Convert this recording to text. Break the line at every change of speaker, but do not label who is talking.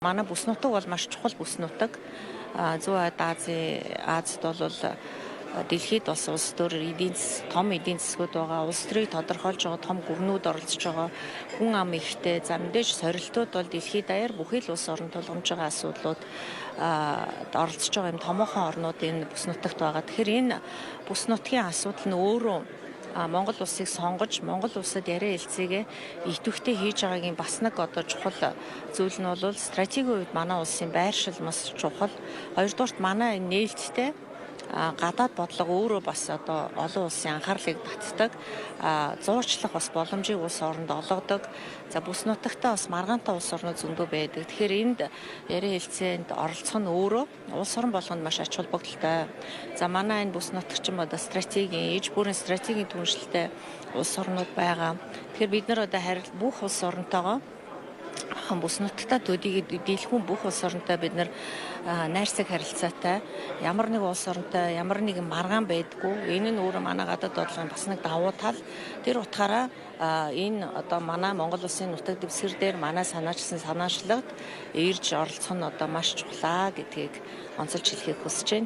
Манай бүс нутаг бол маш чухал бүс нутаг. Зүүн Азийн Азид бол дэлхийд бас улс төр эдийн том эдийн засгууд байгаа. Улс төрийг тодорхойлж байгаа том гүрнүүд оролцож байгаа. Хүн ам ихтэй. За, мэдээж сорилтууд бол дэлхийд даяар бүхий л улс орон тулгамж байгаа асуудлууд оролцож байгаа юм томоохон орнууд энэ бүс нутагт байгаа. Тэгэхээр энэ бүс нутгийн асуудал нь өөрөө Монгол улсыг сонгож, Монгол улсад яриа хэлцээгээ идэвхтэй хийж байгаагийн бас нэг одоо чухал зүйл нь бол стратегийн хувьд манай улсын байршил маш чухал. Хоёрдугаарт, манай энэ нээлттэй гадаад бодлого өөрөө бас одоо олон улсын анхаарлыг татдаг, зуучлах бас боломжийг улс оронд олгодог. За, бүс нутагтаа бас маргаантай улс орнууд зөндөө байдаг. Тэгэхээр энд яриа хэлцээнд оролцох нь өөрөө улс орон болгонд маш ач холбогдолтой. За, манай энэ бүс нутаг чинь одоо стратегийн, иж бүрэн стратегийн түншлэлтэй улс орнууд байгаа. Тэгэхээр бид нар одоо харил бүх улс оронтойгоо, бүс нутагта төдийгээ дийлхүүн бүх улс оронтой бид нар найрсаг харилцаатай, ямар нэг улс оронтой ямар нэгэн маргаан байдаггүй. Энэ нь өөрөө манай гадаад бодлогын бас нэг давуу тал. Тэр утгаараа энэ одоо манай Монгол улсын нутаг дэвсгэр дээр манай санаачсан санаачлагд ирж оролцох нь одоо маш чухлаа гэдгийг онцолж хэлэхийг хүсэж байна.